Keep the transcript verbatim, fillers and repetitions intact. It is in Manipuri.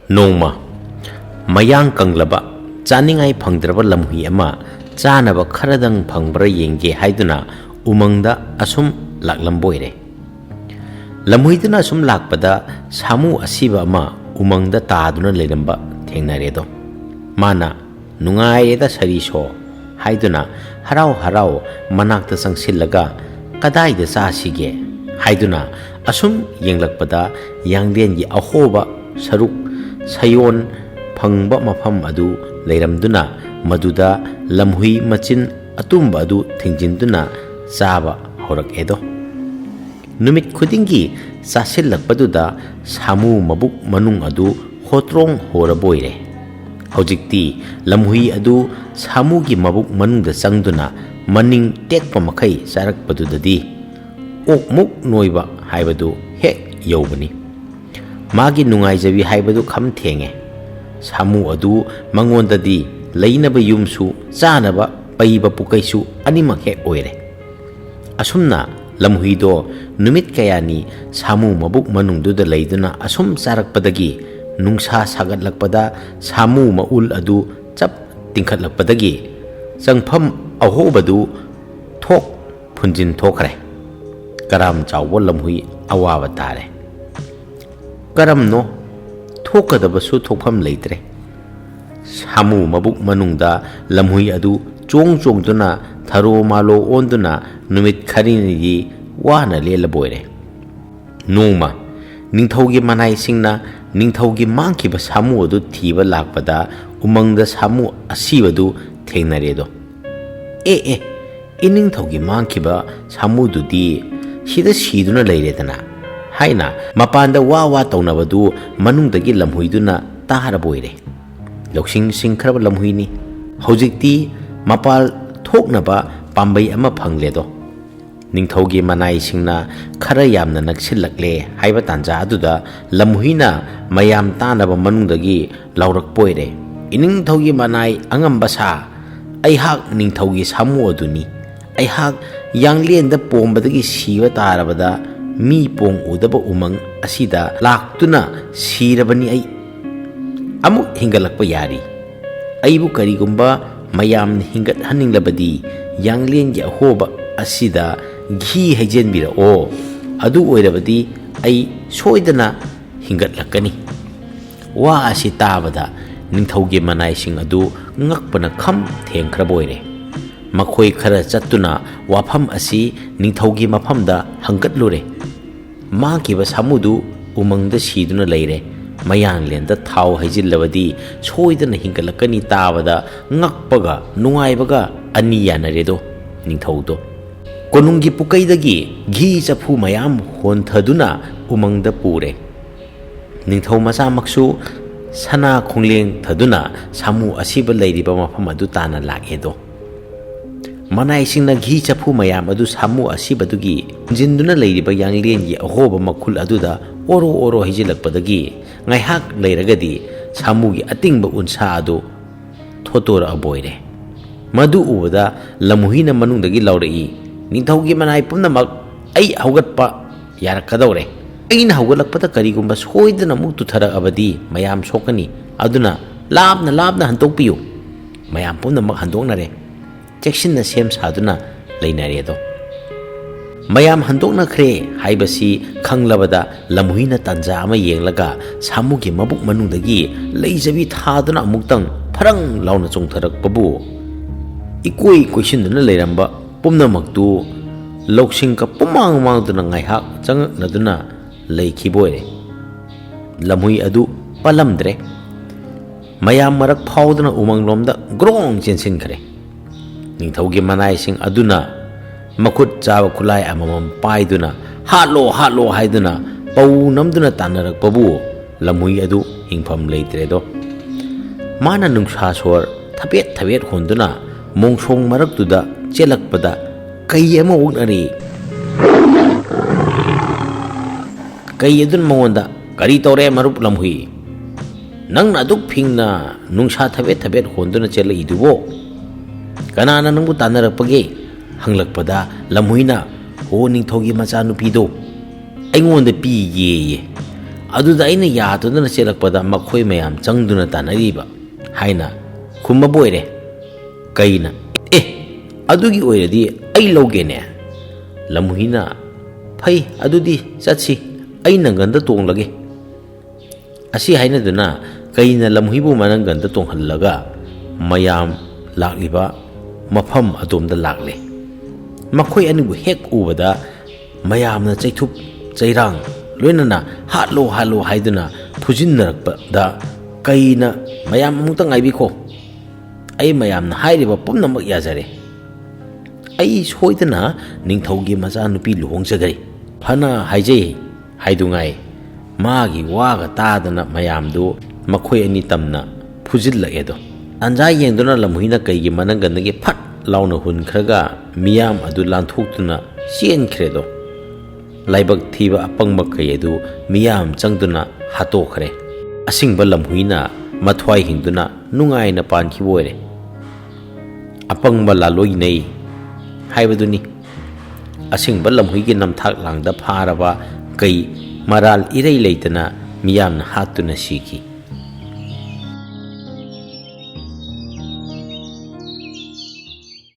ꯅꯣꯡꯃ ꯃꯌꯥꯡ ꯀꯪꯂꯕ, ꯆꯥꯅꯤꯡꯉꯥꯏ ꯐꯪꯗ꯭ꯔꯕ ꯂꯝꯍꯨꯏ ꯑꯃ ꯆꯥꯅꯕ ꯈꯔꯗꯪ ꯐꯪꯕ꯭ꯔꯥ ꯌꯦꯡꯒꯦ ꯍꯥꯏꯗꯨꯅ ꯎꯃꯪꯗ ꯑꯁꯨꯝ ꯂꯥꯛꯂꯝꯕ ꯑꯣꯏꯔꯦ꯫ ꯂꯝꯍꯨꯏꯗꯨꯅ ꯑꯁꯨꯝ ꯂꯥꯛꯄꯗ ꯁꯥꯃꯨ ꯑꯁꯤꯕ ꯑꯃ ꯎꯃꯪꯗ ꯇꯥꯗꯨꯅ ꯂꯩꯔꯝꯕ ꯊꯦꯡꯅꯔꯦꯗꯣ꯫ ꯃꯥꯅ "ꯅꯨꯡꯉꯥꯏꯔꯦꯗ ꯁꯔꯤꯁꯣ" ꯍꯥꯏꯗꯨꯅ ꯍꯔꯥꯎ ꯍꯔꯥꯎ ꯃꯅꯥꯛꯇ ꯆꯪꯁꯤꯜꯂꯒ "ꯀꯗꯥꯏꯗ ꯆꯥꯁꯤꯒꯦ?" ꯍꯥꯏꯗꯨꯅ ꯑꯁꯨꯝ ꯌꯦꯡꯂꯛꯄꯗ ꯌꯥꯡꯂꯦꯟꯒꯤ ꯑꯍꯣꯕ ꯁꯔꯨꯛ ꯁꯌꯣꯟ ꯐꯪꯕ ꯃꯐꯝ ꯑꯗꯨ ꯂꯩꯔꯝꯗꯨꯅ ꯃꯗꯨꯗ ꯂꯝꯍꯨꯏ ꯃꯆꯤꯟ ꯑꯇꯨꯝꯕ ꯑꯗꯨ ꯊꯤꯡꯖꯤꯟꯗꯨꯅ ꯆꯥꯕ ꯍꯧꯔꯛꯑꯦꯗꯣ꯫ ꯅꯨꯃꯤꯠ ꯈꯨꯗꯤꯡꯒꯤ ꯆꯥꯁꯤꯜꯂꯛꯄꯗꯨꯗ ꯁꯥꯃꯨ ꯃꯕꯨꯛ ꯃꯅꯨꯡ ꯑꯗꯨ ꯍꯣꯇ꯭ꯔꯣꯡ ꯍꯣꯔꯕꯣꯏꯔꯦ꯫ ꯍꯧꯖꯤꯛꯇꯤ ꯂꯝꯍꯨꯏ ꯑꯗꯨ ꯁꯥꯃꯨꯒꯤ ꯃꯕꯨꯛ ꯃꯅꯨꯡꯗ ꯆꯪꯗꯨꯅ ꯃꯅꯤꯡ ꯇꯦꯛꯄ ꯃꯈꯩ ꯆꯥꯔꯛꯄꯗꯨꯗꯗꯤ ꯑꯣꯛꯃꯨꯛ ꯅꯣꯏꯕ ꯍꯥꯏꯕꯗꯨ ꯍꯦꯛ ꯌꯧꯕꯅꯤ꯫ ꯃꯥꯒꯤ ꯅꯨꯡꯉꯥꯏꯖꯕꯤ ꯍꯥꯏꯕꯗꯨ ꯈꯝ ꯊꯦꯡꯉꯦ꯫ ꯁꯥꯃꯨ ꯑꯗꯨ ꯃꯉꯣꯟꯗꯗꯤ ꯂꯩꯅꯕ ꯌꯨꯝꯁꯨ ꯆꯥꯅꯕ ꯄꯩꯕ ꯄꯨꯀꯩꯁꯨ ꯑꯅꯤꯃꯛ ꯍꯦꯛ ꯑꯣꯏꯔꯦ꯫ ꯑꯁꯨꯝꯅ ꯂꯝꯍꯨꯏꯗꯣ ꯅꯨꯃꯤꯠ ꯀꯌꯥꯅꯤ ꯁꯥꯃꯨ ꯃꯕꯨꯛ ꯃꯅꯨꯡꯗꯨꯗ ꯂꯩꯗꯨꯅ ꯑꯁꯨꯝ ꯆꯥꯔꯛꯄꯗꯒꯤ ꯅꯨꯡꯁꯥ ꯁꯥꯒꯠꯂꯛꯄꯗ ꯁꯥꯃꯨ ꯃꯎꯜ ꯑꯗꯨ ꯆꯞ ꯇꯤꯡꯈꯠꯂꯛꯄꯗꯒꯤ ꯆꯪꯐꯝ ꯑꯍꯣꯕꯗꯨ ꯊꯣꯛ ꯐꯨꯟꯖꯤꯟ ꯊꯣꯛꯈ꯭ꯔꯦ꯫ ꯀꯔꯥꯝ ꯆꯥꯎꯕ ꯂꯝꯍꯨꯏ ꯑꯋꯥꯕ ꯇꯥꯔꯦ꯫ ꯀꯔꯝꯅꯣ? ꯊꯣꯛꯀꯗꯕꯁꯨ ꯊꯣꯛꯐꯝ ꯂꯩꯇ꯭ꯔꯦ꯫ ꯁꯥꯃꯨ ꯃꯕꯨꯛ ꯃꯅꯨꯡꯗ ꯂꯝꯍꯨꯏ ꯑꯗꯨ ꯆꯣꯡ ꯆꯣꯡꯗꯨꯅ ꯊꯔꯣ ꯃꯥꯂꯣ ꯑꯣꯟꯗꯨꯅ ꯅꯨꯃꯤꯠ ꯈꯔꯅꯤꯗꯤ ꯋꯥꯅ ꯂꯦꯜꯂꯕꯣꯏꯔꯦ꯫ ꯅꯣꯡꯃ ꯅꯤꯡꯊꯧꯒꯤ ꯃꯅꯥꯏꯁꯤꯡꯅ ꯅꯤꯡꯊꯧꯒꯤ ꯃꯥꯡꯈꯤꯕ ꯁꯥꯃꯨ ꯑꯗꯨ ꯊꯤꯕ ꯂꯥꯛꯄꯗ ꯎꯃꯪꯗ ꯁꯥꯃꯨ ꯑꯁꯤꯕꯗꯨ ꯊꯦꯡꯅꯔꯦꯗꯣ꯫ "ꯑꯦ ꯑꯦ, ꯏꯅꯤꯡꯊꯧꯒꯤ ꯃꯥꯡꯈꯤꯕ ꯁꯥꯃꯨꯗꯨꯗꯤ ꯁꯤꯗ ꯁꯤꯗꯨꯅ ꯂꯩꯔꯦꯗꯅ" ꯍꯥꯏꯅ ꯃꯄꯥꯟꯗ ꯋꯥ ꯋꯥ ꯇꯧꯅꯕꯗꯨ ꯃꯅꯨꯡꯗꯒꯤ ꯂꯝꯍꯨꯏꯗꯨꯅ ꯇꯥꯔꯕꯣꯏꯔꯦ꯫ ꯂꯧꯁꯤꯡ ꯁꯤꯡꯈ꯭ꯔꯕ ꯂꯝꯍꯨꯏꯅꯤ꯫ ꯍꯧꯖꯤꯛꯇꯤ ꯃꯄꯥꯜ ꯊꯣꯛꯅꯕ ꯄꯥꯝꯕꯩ ꯑꯃ ꯐꯪꯂꯦꯗꯣ꯫ ꯅꯤꯡꯊꯧꯒꯤ ꯃꯅꯥꯏꯁꯤꯡꯅ ꯈꯔ ꯌꯥꯝꯅ ꯅꯛꯁꯤꯜꯂꯛꯂꯦ ꯍꯥꯏꯕ ꯇꯥꯟꯖꯥ ꯑꯗꯨꯗ ꯂꯝꯍꯨꯏꯅ ꯃꯌꯥꯝ ꯇꯥꯅꯕ ꯃꯅꯨꯡꯗꯒꯤ ꯂꯥꯎꯔꯛꯄ ꯑꯣꯏꯔꯦ, "ꯏꯅꯤꯡꯊꯧꯒꯤ ꯃꯅꯥꯏ ꯑꯉꯝꯕ ꯁꯥ, ꯑꯩꯍꯥꯛ ꯅꯤꯡꯊꯧꯒꯤ ꯁꯥꯃꯨ ꯑꯗꯨꯅꯤ꯫ ꯑꯩꯍꯥꯛ ꯌꯥꯡꯂꯦꯟꯗ ꯄꯣꯝꯕꯗꯒꯤ ꯁꯤꯕ ꯇꯥꯔꯕꯗ ꯃꯤ ꯄꯣꯡ ꯎꯗꯕ ꯎꯃꯪ ꯑꯁꯤꯗ ꯂꯥꯛꯇꯨꯅ ꯁꯤꯔꯕꯅꯤ ꯑꯩ"꯫ ꯑꯃꯨꯛ ꯍꯤꯡꯒꯠꯂꯛꯄ ꯌꯥꯔꯤ꯫ ꯑꯩꯕꯨ ꯀꯔꯤꯒꯨꯝꯕ ꯃꯌꯥꯝꯅ ꯍꯤꯡꯒꯠꯍꯟꯅꯤꯡꯂꯕꯗꯤ ꯌꯥꯡꯂꯦꯟꯒꯤ ꯑꯍꯣꯕ ꯑꯁꯤꯗ ꯘꯤ ꯍꯩꯖꯤꯟꯕꯤꯔꯛꯑꯣ꯫ ꯑꯗꯨ ꯑꯣꯏꯔꯕꯗꯤ ꯑꯩ ꯁꯣꯏꯗꯅ ꯍꯤꯡꯒꯠꯂꯛꯀꯅꯤ꯫ ꯋꯥ ꯑꯁꯤ ꯇꯥꯕꯗ ꯅꯤꯡꯊꯧꯒꯤ ꯃꯅꯥꯏꯁꯤꯡ ꯑꯗꯨ ꯉꯛꯄꯅ ꯈꯝ ꯊꯦꯡꯈ꯭ꯔꯕ ꯑꯣꯏꯔꯦ꯫ ꯃꯈꯣꯏ ꯈꯔ ꯆꯠꯇꯨꯅ ꯋꯥꯐꯝ ꯑꯁꯤ ꯅꯤꯡꯊꯧꯒꯤ ꯃꯐꯝꯗ ꯍꯪꯒꯠꯂꯨꯔꯦ꯫ ꯃꯥꯡꯈꯤꯕ ꯁꯥꯃꯨꯗꯨ ꯎꯃꯪꯗ ꯁꯤꯗꯨꯅ ꯂꯩꯔꯦ꯫ ꯃꯌꯥꯡꯂꯦꯟꯗ ꯊꯥꯎ ꯍꯩꯖꯤꯜꯂꯕꯗꯤ ꯁꯣꯏꯗꯅ ꯍꯤꯡꯒꯠꯂꯛꯀꯅꯤ ꯇꯥꯕꯗ ꯉꯛꯄꯒ ꯅꯨꯡꯉꯥꯏꯕꯒ ꯑꯅꯤ ꯌꯥꯅꯔꯦꯗꯣ ꯅꯤꯡꯊꯧꯗꯣ꯫ ꯀꯣꯅꯨꯡꯒꯤ ꯄꯨꯀꯩꯗꯒꯤ ꯘꯤ ꯆꯐꯨ ꯃꯌꯥꯝ ꯍꯣꯟꯊꯗꯨꯅ ꯎꯃꯪꯗ ꯄꯨꯔꯦ꯫ ꯅꯤꯡꯊꯧ ꯃꯆꯥꯃꯛꯁꯨ ꯁꯅꯥ ꯈꯣꯡꯂꯦꯡ ꯊꯗꯨꯅ ꯁꯥꯃꯨ ꯑꯁꯤꯕ ꯂꯩꯔꯤꯕ ꯃꯐꯝ ꯑꯗꯨ ꯇꯥꯟꯅ ꯂꯥꯛꯑꯦꯗꯣ꯫ ꯃꯅꯥꯏꯁꯤꯡꯅ ꯘꯤ ꯆꯐꯨ ꯃꯌꯥꯝ ꯑꯗꯨ ꯁꯥꯃꯨ ꯑꯁꯤꯕꯗꯨꯒꯤ ꯍꯨꯟꯖꯤꯟꯗꯨꯅ ꯂꯩꯔꯤꯕ ꯌꯥꯡꯂꯦꯟꯒꯤ ꯑꯍꯣꯕ ꯃꯈꯨꯜ ꯑꯗꯨꯗ ꯑꯣꯔꯣ ꯑꯣꯔꯣ ꯍꯩꯖꯤꯜꯂꯛꯄꯗꯒꯤ ꯉꯥꯏꯍꯥꯛ ꯂꯩꯔꯒꯗꯤ ꯁꯥꯃꯨꯒꯤ ꯑꯇꯤꯡꯕ ꯎꯟꯁꯥ ꯑꯗꯨ ꯊꯣꯠꯇꯣꯔꯛꯑꯕ ꯑꯣꯏꯔꯦ꯫ ꯃꯗꯨ ꯎꯕꯗ ꯂꯝꯍꯨꯏꯅ ꯃꯅꯨꯡꯗꯒꯤ ꯂꯥꯎꯔꯛꯏ, "ꯅꯤꯡꯊꯧꯒꯤ ꯃꯅꯥꯏ ꯄꯨꯝꯅꯃꯛ, ꯑꯩ ꯍꯧꯒꯠꯄ ꯌꯥꯔꯛꯀꯗꯧꯔꯦ꯫ ꯑꯩꯅ ꯍꯧꯒꯠꯂꯛꯄꯗ ꯀꯔꯤꯒꯨꯝꯕ ꯁꯣꯏꯗꯅ ꯑꯃꯨꯛ ꯇꯨꯊꯔꯛꯑꯕꯗꯤ ꯃꯌꯥꯝ ꯁꯣꯛꯀꯅꯤ꯫ ꯑꯗꯨꯅ ꯂꯥꯞꯅ ꯂꯥꯞꯅ ꯍꯟꯗꯣꯛꯄꯤꯌꯨ꯫" ꯃꯌꯥꯝ ꯄꯨꯝꯅꯃꯛ ꯍꯟꯗꯣꯛꯅꯔꯦ꯫ ꯆꯦꯛꯁꯤꯟꯅ ꯁꯦꯝ ꯁꯥꯗꯨꯅ ꯂꯩꯅꯔꯦꯗꯣ꯫ ꯃꯌꯥꯝ ꯍꯟꯗꯣꯛꯅꯈ꯭ꯔꯦ ꯍꯥꯏꯕꯁꯤ ꯈꯪꯂꯕꯗ ꯂꯝꯍꯨꯏꯅ ꯇꯥꯟꯖꯥ ꯑꯃ ꯌꯦꯡꯂꯒ ꯁꯥꯃꯨꯒꯤ ꯃꯕꯨꯛ ꯃꯅꯨꯡꯗꯒꯤ ꯂꯩꯖꯕꯤ ꯊꯥꯗꯨꯅ ꯑꯃꯨꯛꯇꯪ ꯐꯔꯪ ꯂꯥꯎꯅ ꯆꯣꯡꯊꯔꯛꯄꯕꯨ ꯏꯀꯣꯏ ꯀꯣꯏꯁꯤꯟꯗꯨꯅ ꯂꯩꯔꯝꯕ ꯄꯨꯝꯅꯃꯛꯇꯨ ꯂꯧꯁꯤꯡꯒ ꯄꯨꯝꯃꯥꯡ ꯃꯥꯡꯗꯨꯅ ꯉꯥꯏꯍꯥꯛ ꯆꯉꯛꯅꯗꯨꯅ ꯂꯩꯈꯤꯕ ꯑꯣꯏꯔꯦ꯫ ꯂꯝꯍꯨꯏ ꯑꯗꯨ ꯄꯜꯂꯝꯗ꯭ꯔꯦ꯫ ꯃꯌꯥꯝ ꯃꯔꯛ ꯐꯥꯎꯗꯨꯅ ꯎꯃꯪꯂꯣꯝꯗ ꯒ꯭ꯔꯣꯡ ꯆꯦꯟꯁꯤꯟꯈ꯭ꯔꯦ꯫ ꯅꯤꯡꯊꯧꯒꯤ ꯃꯅꯥꯏꯁꯤꯡ ꯑꯗꯨꯅ ꯃꯈꯨꯠ ꯆꯥꯕ ꯈꯨꯠꯂꯥꯏ ꯑꯃꯃꯝ ꯄꯥꯏꯗꯨꯅ, "ꯍꯥꯠꯂꯣ, ꯍꯥꯠꯂꯣ" ꯍꯥꯏꯗꯨꯅ ꯄꯧ ꯅꯝꯗꯨꯅ ꯇꯥꯟꯅꯔꯛꯄꯕꯨ ꯂꯝꯍꯨꯏ ꯑꯗꯨ ꯍꯤꯡꯐꯝ ꯂꯩꯇ꯭ꯔꯦꯗꯣ꯫ ꯃꯥꯅ ꯅꯨꯡꯁꯥ ꯁꯣꯔ ꯊꯕꯦꯠ ꯊꯕꯦꯠ ꯍꯣꯟꯗꯨꯅ ꯃꯣꯡꯁꯣꯡ ꯃꯔꯛꯇꯨꯗ ꯆꯦꯜꯂꯛꯄꯗ ꯀꯩ ꯑꯃ ꯑꯣꯛꯅꯔꯤ꯫ ꯀꯩ ꯑꯗꯨꯅ ꯃꯉꯣꯟꯗ, "ꯀꯔꯤ ꯇꯧꯔꯦ, ꯃꯔꯨꯞ ꯂꯝꯍꯨꯏ? ꯅꯪꯅ ꯑꯗꯨꯛ ꯐꯤꯡꯅ ꯅꯨꯡꯁꯥ ꯊꯕꯦꯠ ꯊꯕꯦꯠ ꯍꯣꯟꯗꯨꯅ ꯆꯦꯜꯂꯛꯏꯗꯨꯕꯣ? ꯀꯅꯥꯅ ꯅꯪꯕꯨ ꯇꯥꯟꯅꯔꯛꯄꯒꯦ?" ꯍꯪꯂꯛꯄꯗ ꯂꯝꯍꯨꯏꯅ, "ꯍꯣ, ꯅꯤꯡꯊꯧꯒꯤ ꯃꯆꯥꯅꯨꯄꯤꯗꯣ ꯑꯩꯉꯣꯟꯗ ꯄꯤꯒꯦꯌꯦ꯫ ꯑꯗꯨꯗ ꯑꯩꯅ ꯌꯥꯗꯗꯅ ꯆꯦꯜꯂꯛꯄꯗ ꯃꯈꯣꯏ ꯃꯌꯥꯝ ꯆꯪꯗꯨꯅ ꯇꯥꯟꯅꯔꯤꯕ" ꯍꯥꯏꯅ ꯈꯨꯝꯃꯕ ꯑꯣꯏꯔꯦ꯫ ꯀꯩꯅ, "ꯑꯦ, ꯑꯗꯨꯒꯤ ꯑꯣꯏꯔꯗꯤ ꯑꯩ ꯂꯧꯒꯦꯅꯦ?" ꯂꯝꯍꯨꯏꯅ, "ꯐꯩ, ꯑꯗꯨꯗꯤ ꯆꯠꯁꯤ, ꯑꯩ ꯅꯪꯒꯟꯗ ꯇꯣꯡꯂꯒꯦ"꯫ ꯑꯁꯤ ꯍꯥꯏꯅꯗꯨꯅ ꯀꯩꯅ ꯂꯝꯍꯨꯏꯕꯨ ꯃꯅꯪꯒꯟꯗ ꯇꯣꯡꯍꯜꯂꯒ ꯃꯌꯥꯝ ꯂꯥꯛꯂꯤꯕ ꯃꯐꯝ ꯑꯗꯣꯝꯗ ꯂꯥꯛꯂꯦ꯫ ꯃꯈꯣꯏ ꯑꯅꯤꯕꯨ ꯍꯦꯛ ꯎꯕꯗ ꯃꯌꯥꯝꯅ ꯆꯩꯊꯨꯞ ꯆꯩꯔꯥꯡ ꯂꯣꯏꯅꯅ "ꯍꯥꯠꯂꯣ, ꯍꯥꯠꯂꯣ" ꯍꯥꯏꯗꯨꯅ ꯐꯨꯖꯤꯟꯅꯔꯛꯄꯗ ꯀꯩꯅ, "ꯃꯌꯥꯝ ꯑꯃꯨꯛꯇ ꯉꯥꯏꯕꯤꯈꯣ, ꯑꯩ ꯃꯌꯥꯝꯅ ꯍꯥꯏꯔꯤꯕ ꯄꯨꯝꯅꯃꯛ ꯌꯥꯖꯔꯦ꯫ ꯑꯩ ꯁꯣꯏꯗꯅ ꯅꯤꯡꯊꯧꯒꯤ ꯃꯆꯥꯅꯨꯄꯤ ꯂꯨꯍꯣꯡꯖꯒꯅꯤ" ꯐꯅ ꯍꯥꯏꯖꯩ ꯍꯥꯏꯗꯨꯉꯥꯏ ꯃꯥꯒꯤ ꯋꯥꯒ ꯇꯥꯗꯅ ꯃꯌꯥꯝꯗꯨ ꯃꯈꯣꯏ ꯑꯅꯤ ꯇꯝꯅ ꯐꯨꯖꯤꯜꯂꯛꯑꯦꯗꯣ꯫ ꯇꯥꯟꯖꯥ ꯌꯦꯡꯗꯨꯅ ꯂꯝꯍꯨꯏꯅ ꯀꯩꯒꯤ ꯃꯅꯪꯒꯟꯗꯒꯤ ꯐꯠ ꯂꯥꯎꯅ ꯍꯨꯟꯈ꯭ꯔꯒ ꯃꯤꯌꯥꯝ ꯑꯗꯨ ꯂꯥꯟꯊꯣꯛꯇꯨꯅ ꯆꯦꯟꯈ꯭ꯔꯦꯗꯣ꯫ ꯂꯥꯏꯕꯛ ꯊꯤꯕ ꯑꯄꯪꯕ ꯀꯩ ꯑꯗꯨ ꯃꯤꯌꯥꯝ ꯆꯪꯗꯨꯅ ꯍꯥꯠꯇꯣꯛꯈ꯭ꯔꯦ꯫ ꯑꯁꯤꯡꯕ ꯂꯝꯍꯨꯏꯅ ꯃꯊ꯭ꯋꯥꯏ ꯍꯤꯡꯗꯨꯅ ꯅꯨꯡꯉꯥꯏꯅ ꯄꯥꯟꯈꯤꯕ ꯑꯣꯏꯔꯦ꯫ ꯑꯄꯪꯕ ꯂꯥꯂꯣꯏꯅꯩ ꯍꯥꯏꯕꯗꯨꯅꯤ꯫ ꯑꯁꯤꯡꯕ ꯂꯝꯍꯨꯏꯒꯤ ꯅꯝꯊꯥꯛ ꯂꯥꯡꯗ ꯐꯥꯔꯕ ꯀꯩ ꯃꯔꯥꯜ ꯏꯔꯩ ꯂꯩꯇꯅ ꯃꯤꯌꯥꯝꯅ ꯍꯥꯠꯇꯨꯅ ꯁꯤꯈꯤ꯫